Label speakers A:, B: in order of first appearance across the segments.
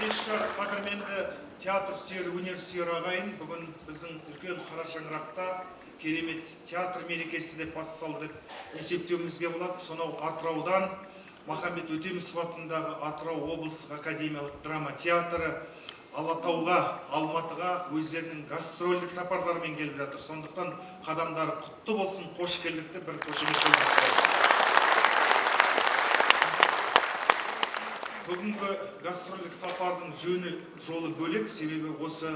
A: Кеш жарық, қадірменді театр сүйер, өнер сүйер ағайын, бүгін біздің үлкен қара шаңырақта керемет театр мерекесі деп бас салды деп есептеуімізге болады. Сонау Атыраудан Махамбет Өтемісов атындағы Атырау облыстық академиялық драма театры Алатауға, Алматыға өздерінің гастрольдік сапарларымен келіп жатыр. Сондықтан қадамдары құтты болсын, қош келдік деп бір қошемет қойдық. Бүгінгі гастрольдік сапардың жөні жолы бөлек, себебі осы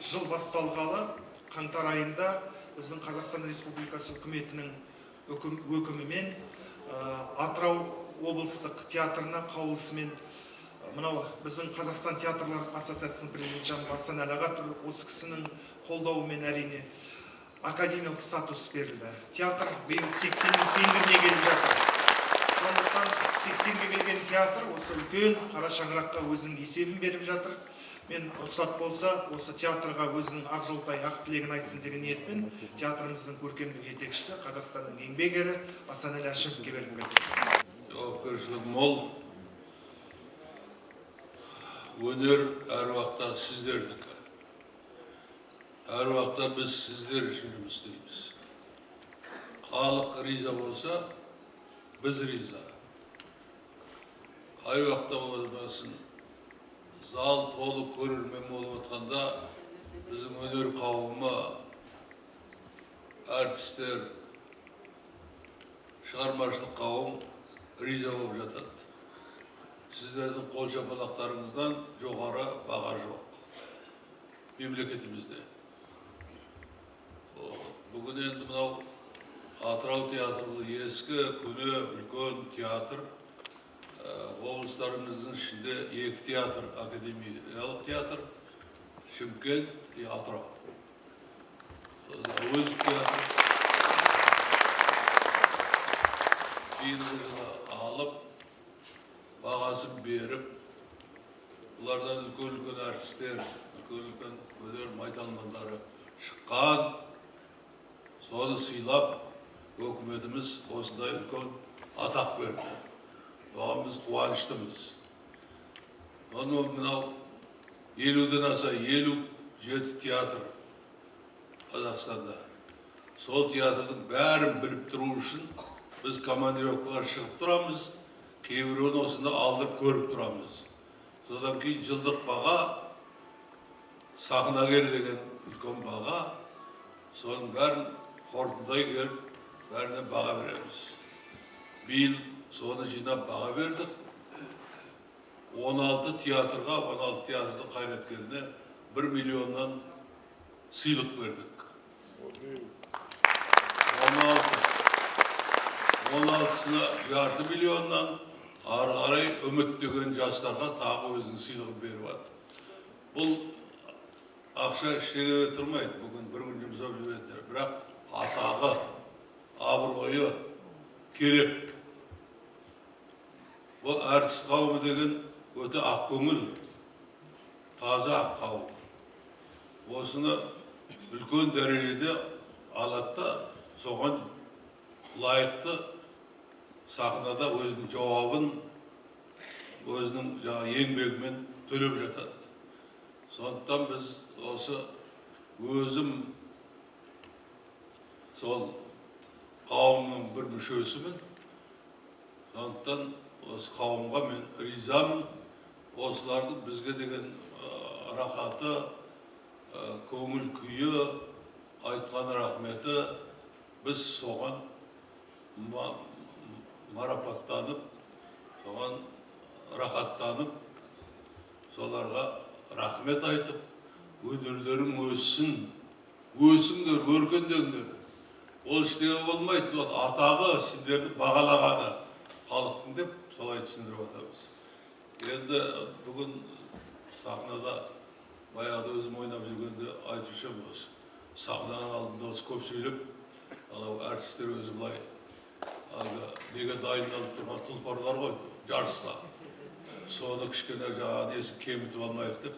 A: жыл басталғалы қаңтар айында біздің Қазақстан Республикасы үкіметінің өкімімен Атырау облыстық театрына қаулысымен мынау біздің Қазақстан театрлар ассоциациясының президенті Жан Асанәлі аға тұр, осы кісінің қолдауымен әрине академиялық статус берілді. Театр биыл 80-нің сеңгіріне келіп жатыр. Сондықтан 80-ге келген театр осы үлкен қара шаңыраққа өзінің есебін беріп жатыр. Мен рұқсат болса, осы театрға өзінің ақ жолтай ақ тілегін айтсын деген ниетпен театрымыздың көркемдік жетекшісі, Қазақстанның еңбек ері Асанәлі Әшімовке бергім келді.
B: Жауапкершілік мол. Өнер әр уақытта сіздердікі. Әр уақытта біз сіздер үшін жұмыс істейміз. Халық риза болса, біз риза. Қай уақытта болмасын, зал толы көрермен болып отқанда біздің өнер қауымы, әртістер, шығармашылық қауым риза болып жатады. Сіздердің қол шапалақтарыңыздан жоғары баға жоқ мемлекетімізде. Бүгін енді мынау Атырау театры ескі, көне, үлкен театр. Облыстарымыздың ішінде екі театр, академиялық театр, Шымкент и Атырау. Әуезов театр. Биылғы жылы алып, бағасын беріп, бұлардан үлкен-үлкен әртістер, үлкен-үлкен өнер майталмандары шыққан, соны сыйлап, өкіметіміз осындай үлкен атақ берді. Оған біз қуаныштымыз. Оны мынау 50-ден аса 57 театр Қазақстанда. Сол театрдың бәрін біліп тұру үшін біз командировкаға шығып тұрамыз, кейбіреуін осында алдырып көріп тұрамыз. Содан кейін жылдық баға, сахнагер деген үлкен баға, соның бәрін қорытындылай келіп, бәріне баға береміз. Биыл соны жинап баға бердік. 16 театрға, 16 театрдың қайраткеріне 1 миллионнан сыйлық бердік. 16-сына жарты миллионнан ары қарай үміт деген жастарға тағы өзінің сыйлығын беріп жатыр. Бұл ақша ештеңеге тұрмайды, бүгін бір күн жұмсап жібереді, бірақ атағы, абыройы керек. Бұл әртіс қауымы деген өте ақкөңіл, таза қауым. Осыны үлкен дәрежеде алады да, соған лайықты сахнада өзінің жауабын, өзінің жаңа еңбегімен төлеп жатады. Сондықтан біз осы өзім сол қауымның бір мүшесімін. Сондықтан осы қауымға мен ризамын. Осылардың бізге деген рахаты, көңіл күйі, айтқан рахметі, біз соған марапаттанып, соған рахаттанып, соларға рахмет айтып, өнерлерің өссін, өсіңдер, өркендеңдер. Ол ештеңе болмайды, ол атағы сендерді бағалағаны халықтың деп солай түсіндіріп жатамыз. Енді бүгін сахнада баяғыда өзім ойнап жүргенде айтушы едім, осы сахнаның алдында осы көп сөйлеп, анау әртістер өзі былай әлгі неге дайындалып тұрған тұлпарлар ғой жарысқа, соны кішкене жаңағы несін кемітіп алмайық деп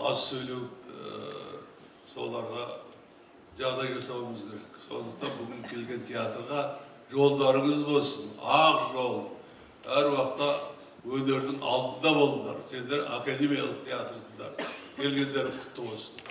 B: аз сөйлеу, соларға жағдай жасауымыз керек. Сондықтан бүгін келген театрға жолдарыңыз болсын, ақ жол, әр уақытта Өнердің алдында болдыңдар. Сендер академиялық театрсыңдар. Келгендері құтты болсын.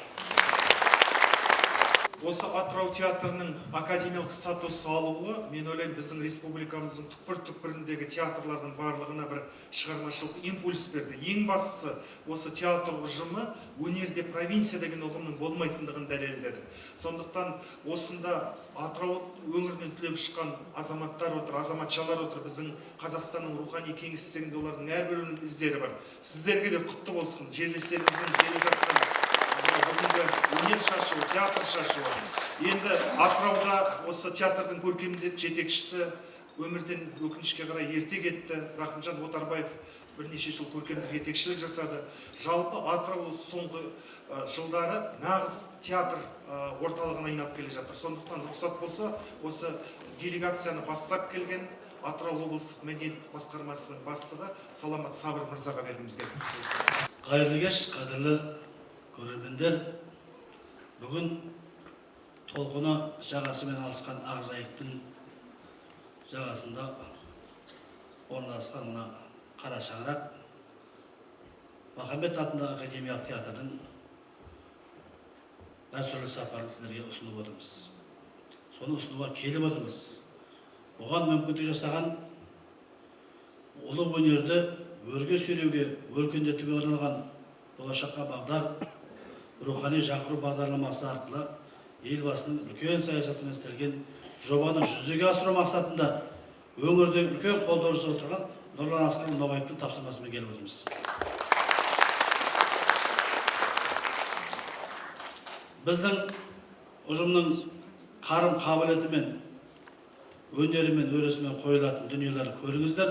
A: Осы Атырау театрының академиялық статус алуы, мен ойлаймын, біздің республикамыздың түкпір-түкпіріндегі театрлардың барлығына бір шығармашылық импульс берді. Ең бастысы, осы театр ұжымы өнерде провинция деген ұғымның болмайтындығын дәлелдеді. Сондықтан осында Атырау өңірінен түлеп шыққан азаматтар отыр, азаматшалар отыр. Біздің Қазақстанның рухани кеңістігінде олардың әрбіреуінің іздері бар. Сіздерге де құтты болсын, жерлестеріңіздің келіп жатқан бүгінгі өнер шашуы, театр шашуы. Енді Атырауда осы театрдың көркемдік жетекшісі өмірден өкінішке қарай ерте кетті. Рахымжан Отарбаев бірнеше жыл көркемдік жетекшілік жасады. Жалпы Атырау соңғы жылдары нағыз театр орталығына айналып келе жатыр. Сондықтан рұқсат болса, осы делегацияны бастап келген Атырау облыстық мәдениет басқармасының бастығы Саламат Сабыр мырзаға бергіміз келді.
C: Қайырлы кеш, қадірлі көрермендер. Бүгін толқыны жағасымен алысқан Ақжайықтың жағасында орналасқан мына қара шаңырақ Махамбет атындағы академиялық театрдың гастрольдік сапарын сіздерге ұсынып отырмыз. Соны ұсынуға келіп отырмыз. Оған мүмкіндік жасаған ұлы өнерді өрге сүйреуге, өркендетуге арналған болашаққа бағдар рухани жаңғыру бағдарламасы арқылы Елбасының үлкен саясатымен істелген жобаны жүзеге асыру мақсатында өңірде үлкен қолдау жасап отырған Нұрлан Асқарұлы Ноғаевтың тапсырмасымен келіп отырмыз. Біздің ұжымның қарым қабілетімен, өнерімен, өресімен қойылатын дүниелерді көріңіздер.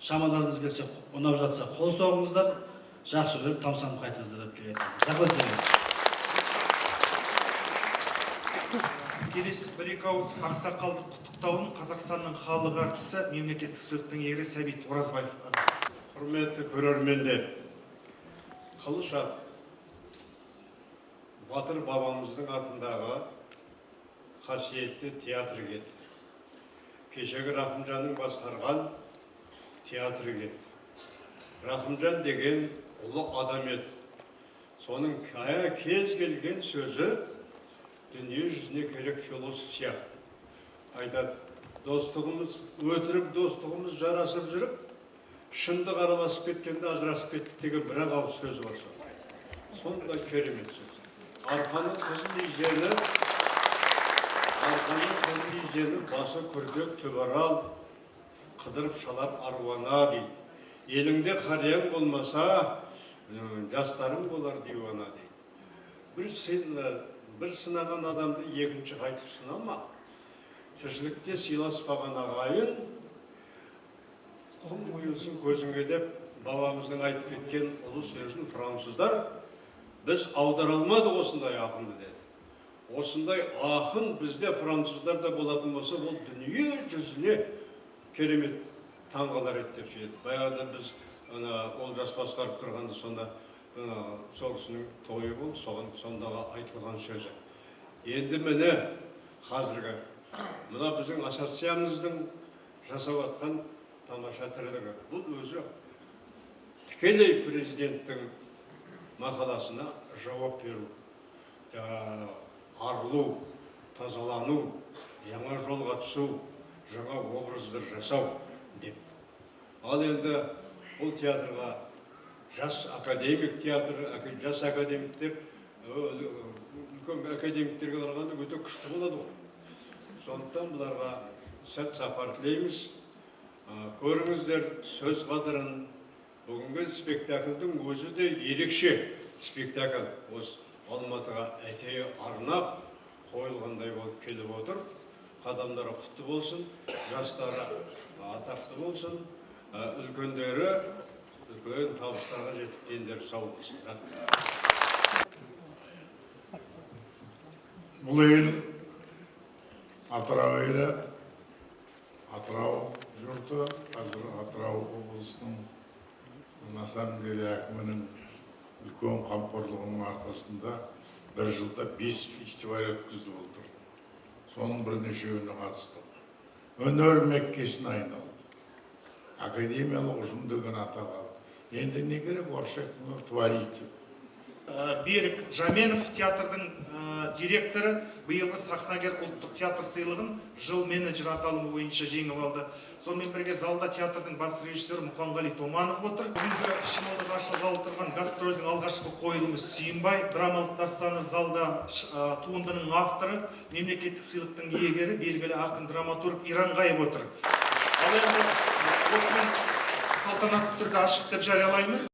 C: Шамаларыңыз келсе, ұнап жатса қол соғыңыздар, жақсы көріп тамсанып қайтыңыздар деп тілек айтамын. Рахмет сіздерге.
A: Келесі бір екі ауыз ақсақалдық құттықтауын Қазақстанның халық әртісі, мемлекеттік сыйлықтың иегері Сәбит Оразбаев.
D: Құрметті көрермендер, Қылыш батыр бабамыздың атындағы қасиетті театр келді. Кешегі Рахымжанның басқарған театры келді. Рахымжан деген ұлы адам еді. Соның кез келген сөзі дүние жүзіне керек философ сияқты. Айтады, достығымыз, өтірік достығымыз жарасып жүріп, шындық араласып кеткенде ажырасып кеттік деген бір ақ ауыз сөзі бар соның. Сондай керемет сөз. Арқаның қызыл изені, арқаның қызыл изені басы күрдек түбарал, қыдырып шалар аруана дейді. Еліңде қарияң болмаса, жастарың болар диуана дейді. Бір сынаған адамды екінші қайтып сынама. Тіршілікте сыйласпаған ағайын, құм құйылсын көзіңе деп бабамыздың айтып кеткен ұлы сөзін француздар біз аудара алмадық осындай ақынды деді. Осындай ақын бізде француздарда болатын болса, ол дүние жүзіне керемет таңғалар еді деп сөйледі. Баяғыда біз Олжас басқарып тұрғанда сонда сол кісінің тойы болды, соған сондағы айтылған сөзі. Енді міне қазіргі мына біздің ассоциациямыздың жасап жатқан тамаша тірлігі. Бұл өзі тікелей президенттің мақаласына жауап беру, арылу, тазалану, жаңа жолға түсу, жаңа образдар жасау деп. Ал енді бұл театрға жас академик театры, жас академиктер, үлкен академиктерге қарағанда өте күшті болады ғой. Сондықтан бұларға сәт сапар тілейміз. Көріңіздер сөз қадірін. Бүгінгі спектакльдің өзі де ерекше спектакль. Осы Алматыға әдейі арнап қойылғандай болып келіп отыр. Қадамдары құтты болсын, жастары атақты болсын, үлкендері үлкен табыстарға жетіп дендері сау болсын. Рахмет.
E: Бұл ел Атырау елі, Атырау жұрты, қазір Атырау облысының на самом деле әкімінің үлкен қамқорлығының арқасында бір жылда 5 фестиваль өткізді былтыр. Соның бірнешеуіне қатыстық. Өнер меккесіне айналды. Академиялық ұжым деген атақ алды. Енді не керек, орысша айтқанда, творите.
A: Берік Жаменов, театрдың директоры, биылғы «Сахнагер» ұлттық театр сыйлығын «Жыл менеджері» аталымы бойынша жеңіп алды. Сонымен бірге залда театрдың бас режиссері Мұқанғали Томанов отыр. Бүгінгі шымылдық ашылғалы тұрған гастрольдің алғашқы қойылымы «Сүйінбай» драмалық дастаны. Залда туындының авторы, мемлекеттік сыйлықтың иегері, белгілі ақын, драматург Иранғаев отыр. Ал енді осымен салтанатты түрде ашық деп жариялаймыз.